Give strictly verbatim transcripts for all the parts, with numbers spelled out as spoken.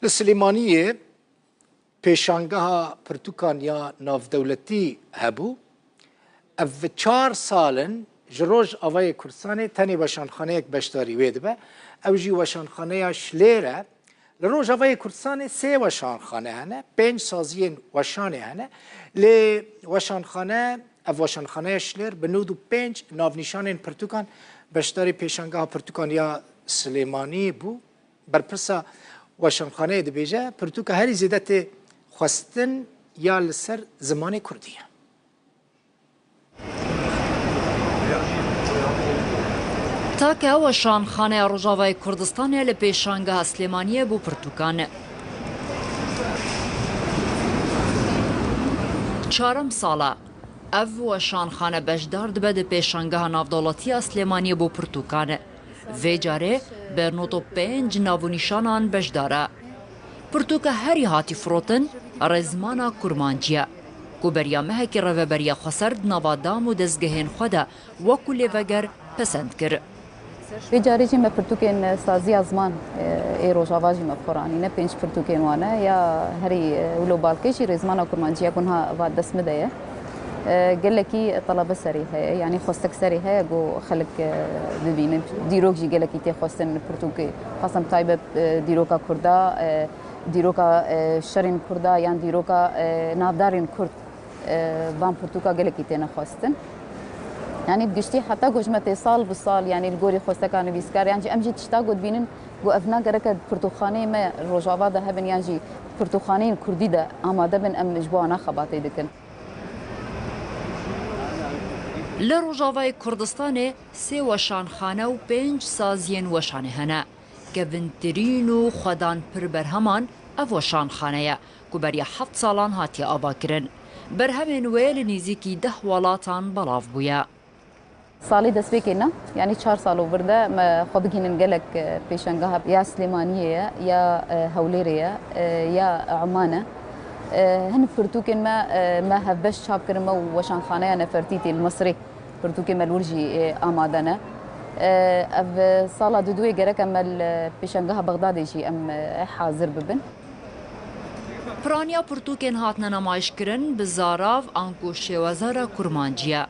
Li Silêmaniyê pêşangeha pirtûkan ya navdewletî hebû. Ev çar sal in ji Rojavayê Kurdistanê tenê weşanxaneyek beşdarî wê dibe. Ew jî weşanxaneya Şilêr e. Li Rojavayê Kurdistanê sê weşanxane hene, pênc saziyên weşanê hene. Lê weşanxane, ev weşanxaneya Şilêr bi nod û pênc navnîşanên pirtûkan beşdarî pêşangeha pirtûkan ya Silêmaniyê bû. Berpirsa weşanxaneyê dibêje, pirtûka herî zêde tê xwestin ya li ser zimanê kurdî ye. Take weşanxaneya Rojavayê Kurdistanê li pêşangeha Silêmaniyê bo pirtûkan e. Çarem sal e ev weşanxane beşdar dibe di pêşangeha navdewletî ya Silêmaniyê bo pirtûkan e. Vê carê bi nod û pênc nav û nîşanan beşdar e. Pirtûka herî hatî firotin Rêzmana Kurmancî ye, ku beriya mehekî Rêveberiya Xweser di nava dam û dezgehên xwe de wekû lêveger pesend kir. Vê carê jî me pirtûkên saziya ziman, e, ê Rojava jî me bi xwe re anîne, pênc pirtûkên wan e, ya herî, e, wilo balkêş jî Rêzmana Kurmancî ye ku niha va dest min de ye. E, gelekî telebe serî heye, yanî xwestek serî heye ku xelk, e, bibînin. Dîrok jî gelekî tê xwestin, pirtûkê xwestin taybet, e, dîroka Kurda, e, dîroka, e, şerên Kurda yan dîroka, e, navdarên Kurd, e, van pirtûka gelekî têne xwestin. Yanî bi giştî heta ku ji me tê sal bi sal, yanî li gorî xwesteka nivîskar, yan jî em jî tişta ku dibînin ku ev ne gereke pirtûkxaneyê me Rojava de hebin yan jî pirtûkxaneyên Kurdî de amade bin, em ji bo wana xebatê dikin. Li Rojavayê Kurdistanê sê weşanxane û pênc saziyên weşanê hene. Kevintirîn û xwedan pir berheman ev weşanxane ye, ku beriya heft salan hatiye avakirin. Berhemên wê li nêzîkî deh welatan belav bûye. Salê destpêkê ne, yanî çar sal û vir de me xwe bigihînin gelek, e, pêşangeha ya Silêmaniyê ye, ya, e, Hewlêrê ye, e, ya Eman e. E, hin pirtûkên me, e, me hevbeş çap kirin, me û Weşanxaneya Nefertîtî li Misirê pirtûkê me li wir jî, e, amade ne. E, ev sala duduyê gerek em me li pêşangeha Bexdadê jî em, e, hazir bibin. Piraniya pirtûkên hatine nemayiş kirin bi zarav anku şêwezara kurmancî ye.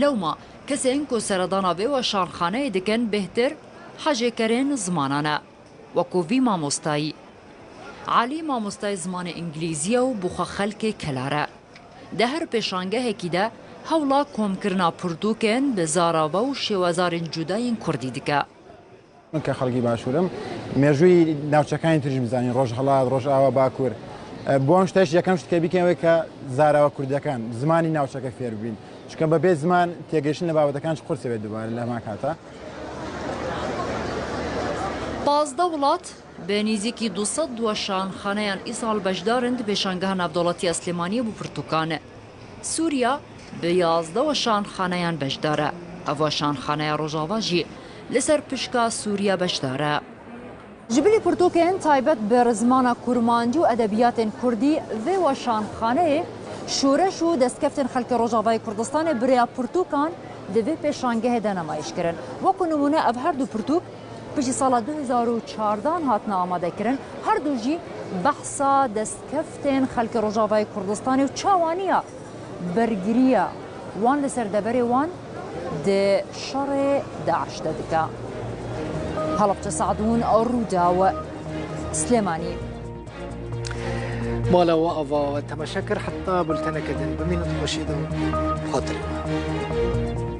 Lewma kesên ku seredana vê weşanxaneyê dikin bêhtir hejêkerên zimanan e, wekû vî mamostayî. Elî mamostayê zimanê îngilîzî ye û bi xwe xelkê kelar e. Di her pêşangehekî de hewla komkirina pirtûkên bi zarava û şêwezarên cuda yên kurdî dike. من کە خەڵکی باشوورم، مێژووی ناوچەکانی تریش بزانین، ڕۆژهەڵات، ڕۆژئاوا، باکوور. ئە، بۆ ئەم شتەش یەکەم شت کە بیکەین ئەوەیە کە زاراوە کوردیەکان زمانی ناوچەکە فێر ببین. چونکە بەبێ زمان تێگەیشتن لە بابەتەکان چ قورسێ بێت دووبارە لە هەمان کاتا. Pazdeh welat bi nêzîkî du sed weşanxaneyan îsal beşdar in di pêşangeha navdewletî ya Silêmaniyê bo pirtûkan. Sûriya bi yazdeh weşanxaneyan beşdar e. Ev weşanxaneya Rojava jî li ser pişka Sûriya beşdar e. Ji bilî pirtûkên taybet bi rizmana kurmancî û edebiyatên kurdî vê weşanxaneyê şoreş û destkeftên xelkê Rojavayê Kurdistanê bi rêya pirtûkan di vê pêşangehê de nemayiş kirin. Wekû nimûne ev her du pirtûk piştî sala du hezar û çardan hatine amadekirin. Her du jî behsa destkeftên xelkê Rojavayê Kurdistanê û çawaniya bergiriya wan li ser deverê wan di şerê DAIŞ de dike. Helebçe Sadûn, Rûdaw, Silêmanî. Mala we ava we temaşe kir, heta bulteneke din bimînin, xweşî de xatirê we.